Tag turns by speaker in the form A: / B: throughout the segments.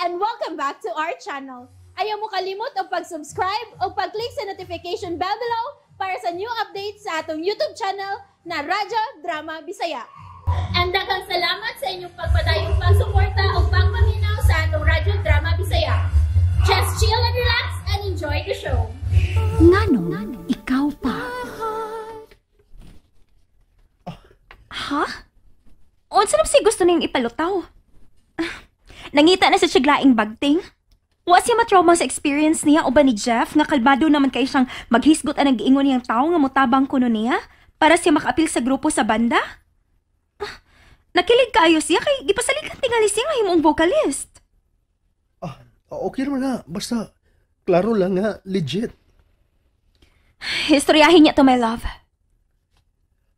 A: And welcome back to our channel. Ayaw mo kalimot og pag-subscribe o pag-click sa notification bell below para sa new updates sa atong YouTube channel na Radyo Drama Bisaya. And daghang salamat sa inyong pagpadayong pagsuporta o pagpaminaw sa atong Radyo Drama Bisaya. Just chill and relax and enjoy the show.
B: Nganong ikaw pa? Ha? Unsa na si gusto niyong ipalutaw? Nangita na sa siyaglaing bagting? Wa siya matrauma sa experience niya o ba ni Jeff nga kalmado naman kay siyang maghisgot ang nag-iingon niyang tao nga motabang kuno niya para siya makaapil sa grupo sa banda? Nakilig kaayo siya kay gipasaligan tingali siya nga himong vocalist.
C: Okay naman na. Basta klaro lang nga, legit.
B: Istoryahin niya to, my love.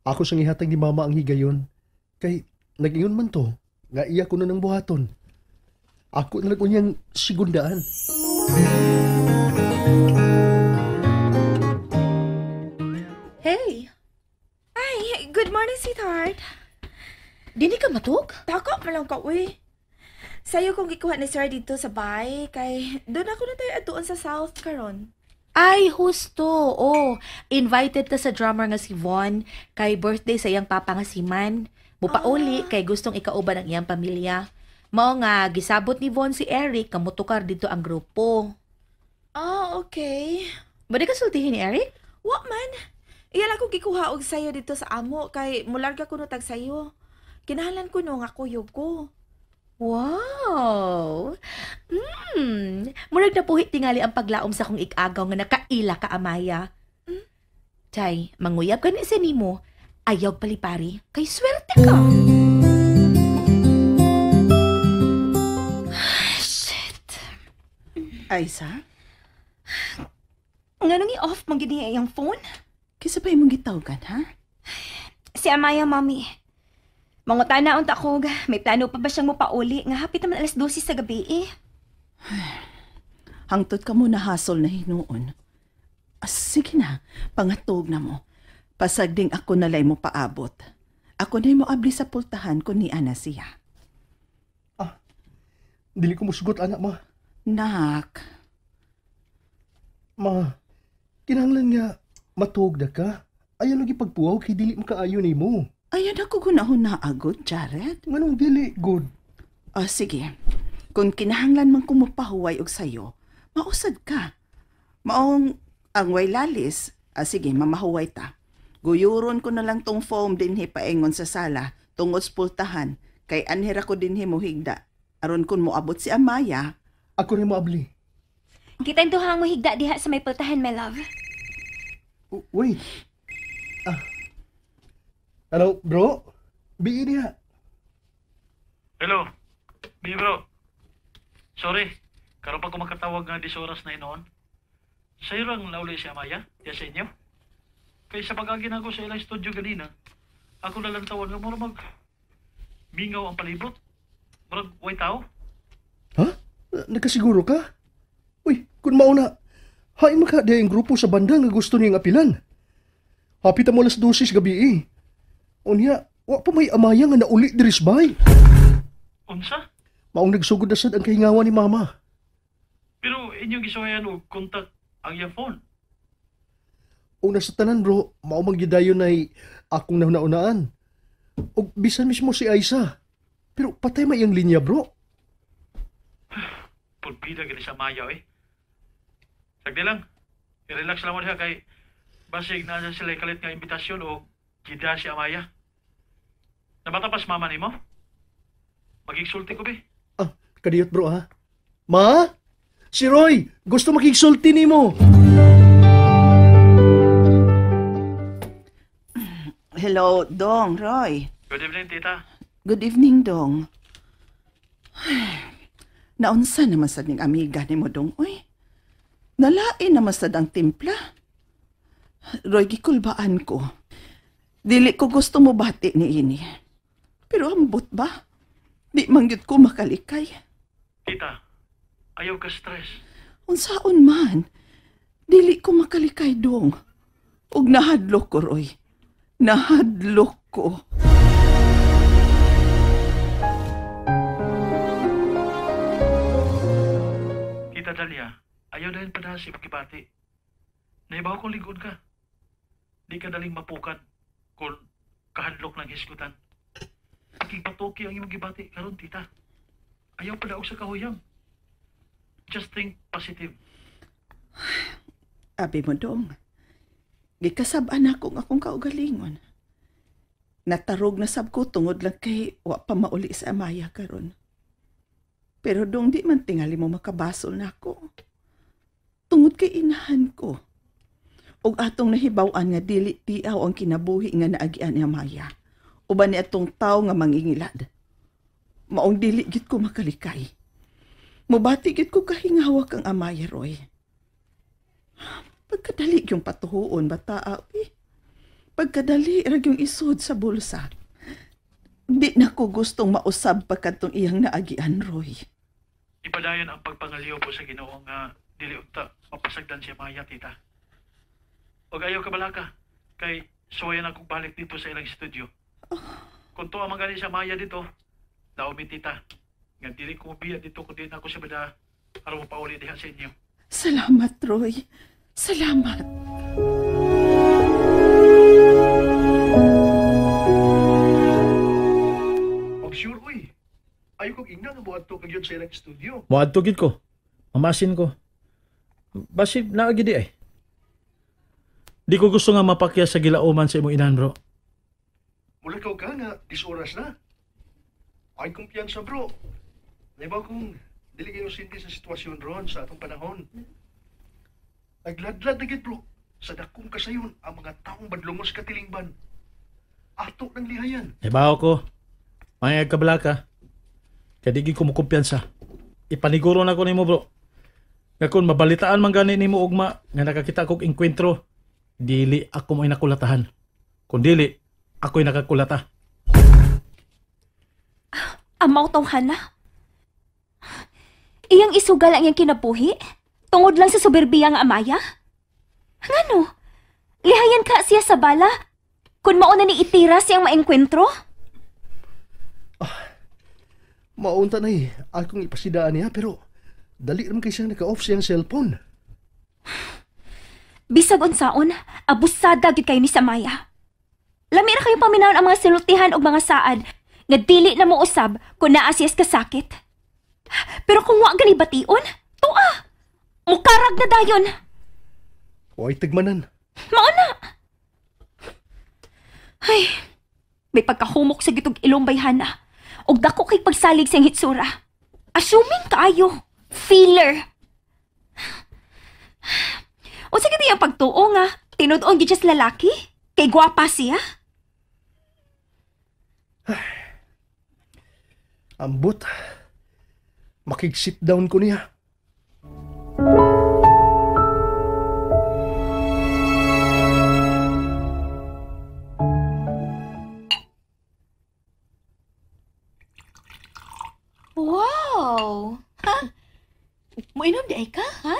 C: Ako siyang ihatag ni Mama ang higayon. Kay nag-ingon man to, nga iya ko na ng buhaton. Ako na lang niyang sigundaan.
D: Hey!
E: Ay, good morning, sweetheart.
D: Dili ka matug?
E: Tako pa lang ka, uy. Sayo kong gikuha ni sir dito sa bahay, kay doon ako na tayo atuon sa South karon.
D: Ay, husto. Oh, invited ta sa drummer nga si Von kay birthday sa iyang papa nga si Man. Mupauli kay gustong ikauban ang iyang pamilya. Mao nga gisabot ni Von si Eric nga motukar dito ang grupo.
E: Ah, okay.
D: Bali ka sultihin ni Eric?
E: Wa man. Iya lang kong gikuha og sayo dito sa amo kay mularga kuno tag sayo. Kinahanglan ko no nga kuyog ko.
D: Wow! Murag napuhi tingali ang paglaom sa akong ik-agaw nga nakaila ka, Amaya. Chay, manguyab ka ni sa nimo. Ayaw palipari, kay swerte ka.
B: Shit.
F: Aiza?
B: Nganong i-off man gid niya iyang phone?
F: Kisa pa imong gitawgan, ha?
B: Si Amaya, mami. Mangutana unta ko, may plano pa ba siyang mopauli? Nga hapit naman 12:00 sa gabi eh.
F: Hangtod ka mo nahasol na hinuon. Sige na, pangatog na mo. Pasagding ako nalay mo paabot. Ako na'y mo abli sa pultahan kun ni Ana siya.
C: Dili ko musugot, anak, ma.
F: Nak.
C: Ma, kinahanglan nga matuog na ka. Ayaw lagi pagpuaw kay dili makaayo nimo.
F: Ayan ako gunahon na agod, Jared.
C: Nganong dili, good?
F: Sige. Kung kinahanglan man kumupahuway og sayo, mausad ka. Maong ang way lalis, sige, mamahuway ta. Guyuron ko na lang tong foam dinhi paingon sa sala, tungod sa pultahan, kay anhira ko dinhi mohigda. Aron kun moabot si Amaya.
C: Ako rin moabli.
B: Kitang duhang mohigda diha sa may pultahan, my love.
C: Wait. Hello, bro? Bi niya.
G: Hello, bi bro. Sorry, karon pa ko makatawag nga dis oras na inoon. Sa'yo lang nauli si Amaya, diya sa inyo. Kay sa pag-agi na ako sa ilang studio ganina, ako nalantawan nga mura mag mingaw ang palibot. Murag way tao.
C: Ha? Nagkasiguro ka? Uy, kung mauna, hain maka diya yung grupo sa banda nga gusto niyang apilan. Hapit mo 12:00 gabi eh. Unya, wa pa may Amaya nga nauli diris bay.
G: Unsa?
C: Maong nagsugod na sad ang kahingawan ni Mama.
G: Pero inyong gisuwayan og kontak ang iyang phone.
C: Una sa tanan bro, mao man gyud dayon ay akong nahuna-unaan. Og bisan mismo si Aiza. Pero patay man iyang linya bro.
G: Pulpida gani sa Amaya eh. Sagdi lang. I-relax lang mo diha kay basig naa sila kalit nga imbitasyon o gida si Amaya. Nabata pas mama nimo? Magigsulti ko be.
C: Kadiyot bro ha. Ma? Si Roy, gusto makigsulti nimo.
F: Hello, Dong, Roy.
G: Good evening, tita.
F: Good evening, Dong. Naunsa naman sad ning amiga nimo, Dong, oy. Nalain naman sad ang timpla. Roy, gikulbaan ko. Dili ko gusto mo bati ni ini. Pero ambot ba? Di man gyud ko makalikay.
G: Tita, ayaw ka stress.
F: Unsaon man, dili ko makalikay, Dong. Ug nahadlok ko, Roy. Nahadlok ko.
G: Tita Dalia, ayaw dahil pa si magkibati. Naibaw kong lingkod ka. Di ka daling mapukan kung kahadlok ng hisgutan. Pakigpatuki ang imong gibati karon, tita. Ayaw pa daog sa kahuyang. Just think positive.
F: Abi mo dong, gikasab-an ako ng akong kaugalingon. Natarog na sab ko tungod lang kay wa pa mauli sa Amaya karon. Pero dong di man tingali mo makabasol na ako. Tungod kay inahan ko. Og atong nahibaw-an nga dili tiaw ang kinabuhi nga naagian ni Amaya. Uban ni atong tawo nga mangingilad. Maong dili gid ko makalikay. Mubati gid ko kahingawa kang Amaya, Roy. Pagkadali yung patuhuon, bataa, eh. Pagkadali rag yung isod sa bulsa. Di na ko gustong mausab pa kadtong iyang naagian, Roy.
G: Ipadayon ang pagpangaliw po sa Ginoo nga dili unta mapasagdan si Amaya, tita. Og ayaw ka balaka kay suwayan akong balik dito sa ilang studio. Kung tuwa man gani si Amaya dito, naumi tita. Nga dili ko biya dito kundi na ako siya bada aron mapauli diha sa inyo.
F: Salamat, Roy. Salamat.
C: Og sure, uy. Ayaw kong ingna nga muadto kag yun sa ilang studio.
G: Moadto gid ko. Mamasin ko. Basig naa gid ay. Di ko gusto nga mapakya sa gilauman sa imong inahan, bro.
C: Mulakaw ka nga, 10 oras na. Ay kumpiyansa, bro. Naibaw kong dili kayo sindi sa sitwasyon ron sa atong panahon. Nagladlad na gid, bro. Sa dakong kasayon, ang mga taong badlongos katilingban. Ato ng lihayan.
G: Naibaw ko. Mayag ka bala ka. Kaya di gid ko mukumpiyansa. Ipaniguro na ko nimo, bro. Nga kung mabalitaan man gani nimo ugma nga nakakita kog engkwentro, dili ako mo'y nakulatahan. Kung dili, ako'y nakakulata.
B: Amaw tawhana. Iyang isugal ang iyang kinabuhi? Tungod lang sa soberbiya nga Amaya? Ngano? Lihayan ka siya sa bala? Kung mauna ni itira siyang maengkwentro?
C: Maunta na eh. Akong ipasidaan niya pero dali naman kay siyang naka-off siyang cellphone.
B: Bisag unsaon, abusada gyud kayo ni Samaya. Lami ra kayo paminawon ang mga sinultihan og mga saad nga dili na mo usab kung naa siya kasakit. Pero kung wa gani bation, tuwa. Mukarag na dayon.
C: Way tagmanan.
B: Mao na. Ay, may pagkahumok sa gitog ilong bayhana. Og dako kay pagsalig sa hitsura. Assuming kaayo, feeler. O sige di ang pagtuo nga, tinud-on gid siya sa lalaki? Kay gwapa siya?
C: Ambot. Makig-sit down ko niya.
D: Wow! Ha? Moinom di ay ka, ha?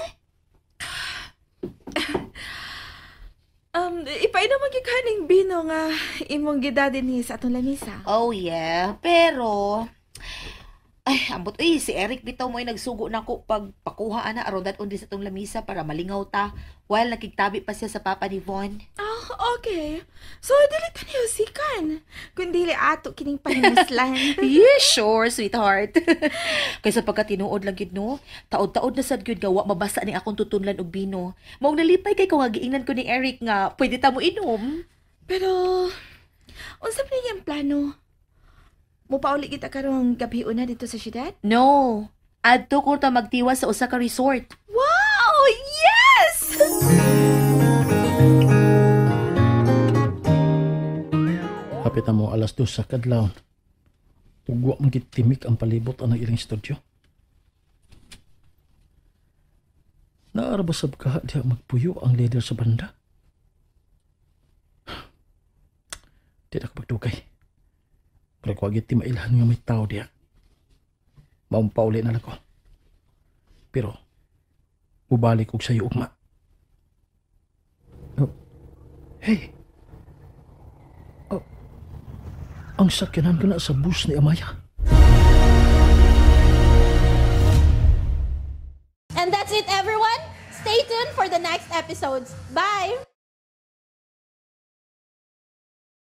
E: Ipainom ang gikaning bino nga imong gida dinhi sa atong lamisa.
D: Oh yeah, pero ay, ambot uy, si Eric bitaw mo ay nagsugo na ko pagpakuha ana aron dad-on di sa atong lamisa para malingaw ta while nakigtabi pa siya sa papa ni Von.
E: Oh, okay. So dili ta niyo sikan. Kun dili ato kining pahimuslan.
D: Yeah, sure, sweetheart. Kaysa pagkatinuod lang gyud no, taod-taod na sad gyud nga wa mabasa ni akong tutunlan og bino. Maong nalipay kay ko nga giingnan ko ni Eric nga pwede ta mo inom.
E: Pero unsa pa niyang plano? Mupauli kita karong gabi una dito sa syudad?
D: No. Adto ko ta magtiwa sa usa ka resort.
E: Wow! Yes!
G: Hapit na mo 2:00 sa kadlawon. Ugwa mong gitimik ang palibot ang ilang studio. Naarabasab ka diha magpuyo ang leader sa banda. Di na ko pagdugay. Pero kung agit ti mailhan nga may tao diha, maumpauli na lang ko. Pero, mubalik og sayo ugma. Oh. Hey! Oh. Ang sakyanan ko na sa bus ni Amaya.
A: And that's everyone. Stay tuned for the next episodes. Bye!